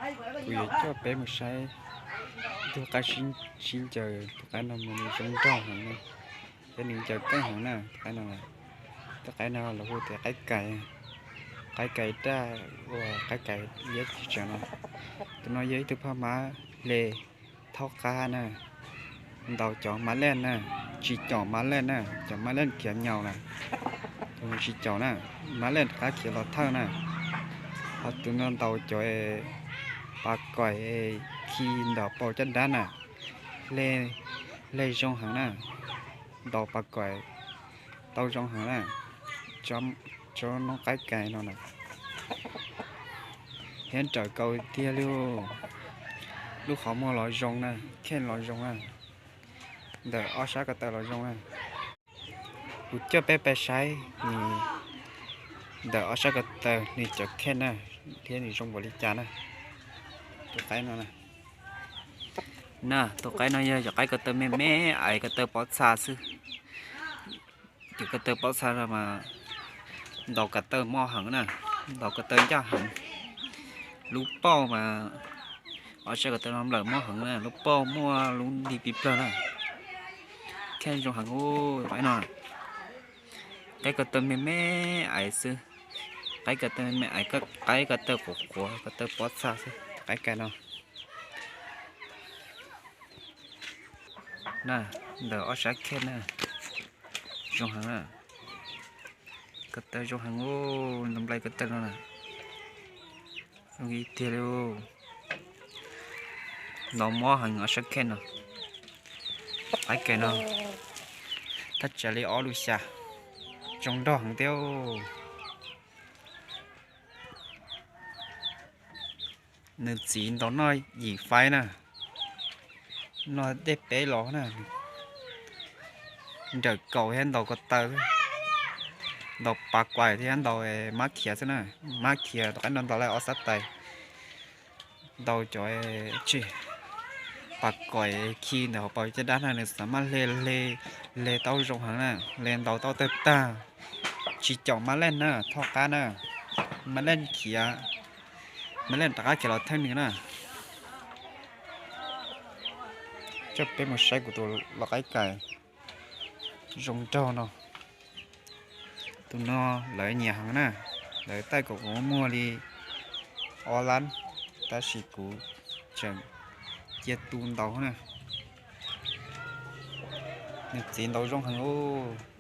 Kuv yuav coj peb mus saib tus qaib sib ncaws, tus qaib no mas nws zoo nraug heev na, thiab nws ncaws keej heev na. Tus qaib no, tus qaib no lawv hu tias qaib kais, qaib kais daj, uas qaib kais liab tsis tseem no. Tus no yog ib tug phaj mab hle thaub qab na, ntaus cov mab lej na, tsis caum mab lej na, cov mab lej khiav nyaum na, tus no tsis caum na, mab lej rov qab khiav los thawj na. Ho tus no ntaus cov pas kais khi ntawm paus caj dab na, hle zoo heev na, ntaus pas kais tau zoo heev na, tsob noob qaib kais no na. Hiab rawm kaus tiag li, lub qhov muag los zoo na, kheej los zoo na, ntawm ob sab ko taw los zoo na. Kuv coj peb pais saib nws ntawm ob sab ko taw nws cov kheej na, thiab nws zoo npaum li cas na. Tus qaib no na, tus qaib no yog cov qaib ko taw me me, ais ko taw pob txha xwb. Cov ko taw pob txha no mas ntaus ko taw mob heev na, ntaus ko taw ncaj heev. Lub pauj mas ob sab ko taw no nplawm mob heev na, lub pauj muaj lub nti pib plawg na. Kheej zoo heev ub, qaib no. Qaib ko taw me me ais xwb, qaib ko taw me me ais, qaib ko taw quav quav, ko taw pob txha xwb, qaib kais no. Na, ntawm ob sab kheej na, zoo heev na, ko taw zoo heev ub, nplai ko taw no na, zoo ib tiag li. Ntaus mob heev ob sab kheej no, qaib kais no, thaj tsam li ob lub xya, zoo nraug heev thiab. Nws txiv ntaus noj yim faib na, noj dej peb los na, nrawm kaus thiab ntaus ko taw, ntaus pas kais thiab ntaus mab khiav xwb na, mab khiav rov qab ntaus lawm ob sab tais, ntaus cov tsis pas kais khi ntawm hauv paus caj dab na, nws xav mas hle hle hle tau zoo heev na, hle ntaus tau tawg tag, tsis caum mab lej na, thoj qab na, mab lej khiav, mab lej rov qab khiav los thawj nws na. Coj peb mus saib kuv tus lau qaib kais zoo nraug no. Tus no lawv nyiam heev na, lawv taij kom kuv muag li ob lab, tab sis kuv tseem cia tu ntaus na. Nws txiv ntaus zoo heev ub.